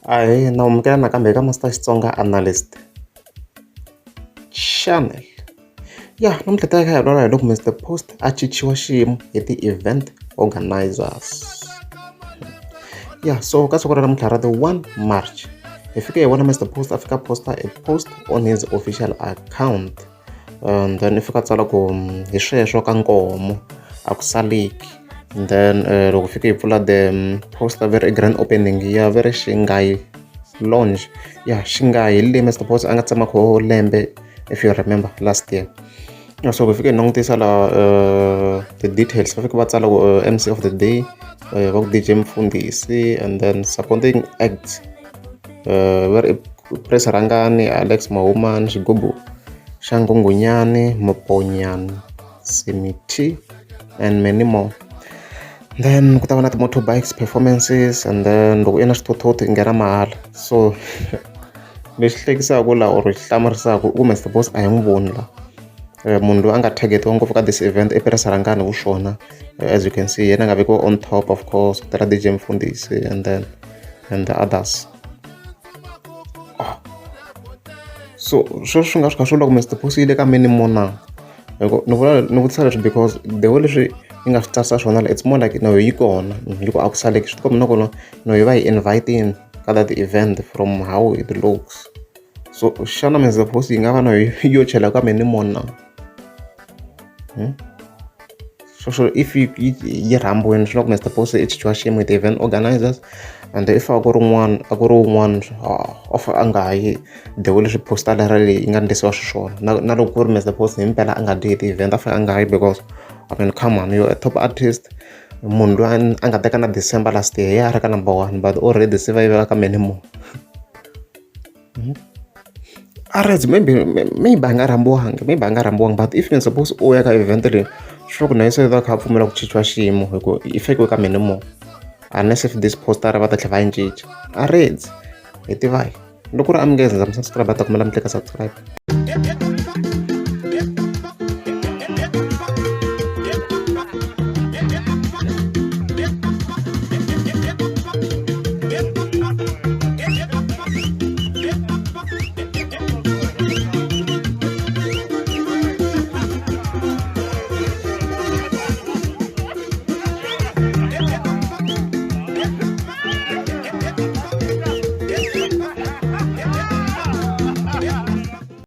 Ahee, na amukela nakambe eka Master Xitsonga Analyst Channel. Ya namuntlha ta kha hi vulavula hi loko Mr Post a cinciwa xiyimo hi ti-event organizers. Ya so ka siku ra namuntlha ra ti-1 March hi fike hi vona Mr Post a fika posta a post on his official account and then i fika tsala ku hi sweswo ka nkomo a ku saleki. And then loko fike hi pfula the poster ve ri i grand opening ya ve ri Xingayi Lounge. Ya Xingayi hi le Mr Post a nga tsema kho lembe if you remember last year. So hi fike hi langutisa la the details va fike va tsala ku MC of the day va ku DJ Mfundhisi and then supporting acts va ri Prince Rhangani, Alex Mahumani, Xigubu xa Nghunghunyani, Muponyani, Simiti and many more. Then ku ta va na ti-motorbikes performances and then loko u ya na xithuthuthu i nghena mahala. So lexi hlekisaka la or xi hlamarisaka i ku Mr Boss a hi n'wi voni la. Munhu loyi a nga target-iwa ngopfu ka this event i Prince Rhangani hi xona as you can see yena a nga vekiwa on top of course ku tela DJ Mfundhisi and then and the others. Oh. So sweswo swi nga swi kha swi vula ku Mr Post yi le ka many more na hi ku ni vula ni vutisa leswi because the way leswi yi nga swi tsarisa swona la it's more like no yi kona yi ku a ku saleki swi tikomba na kona no yi va yi invite-ini ka that event from how it looks. So xana Mr Post yi nga va na yo chela ka many more na? So if yi yi rhambiwile swi vula ku Mr Post i cinciwa xiyimo hi ti-event organizers and if a ku ri un'wana a ku ri wun'wana of a nga ha yi the way leswi poster leyi yi nga endlisiwa xiswona na na loko ku ri Mr Post hi mpela a nga dyi hi ti-event a fanele a nga yi because I mean come on you're a top artist munhu loyi a nga teka na December last year ya ha ri ka number one but already se va yi veka ka many more. Alright, maybe a nga rhambiwangi maybe a nga rhambiwangi but if suppose u ya ka event leyi swi vula ku na yena se u ta kha a pfumela ku cinciwa xiyimo hi ku i fakiwe ka many more unless if this poster va ta tlhela va yi cinca. Alright hi tiva loko ku ri a mi nge za mi subscribe ta kumela mi tlika subscribe.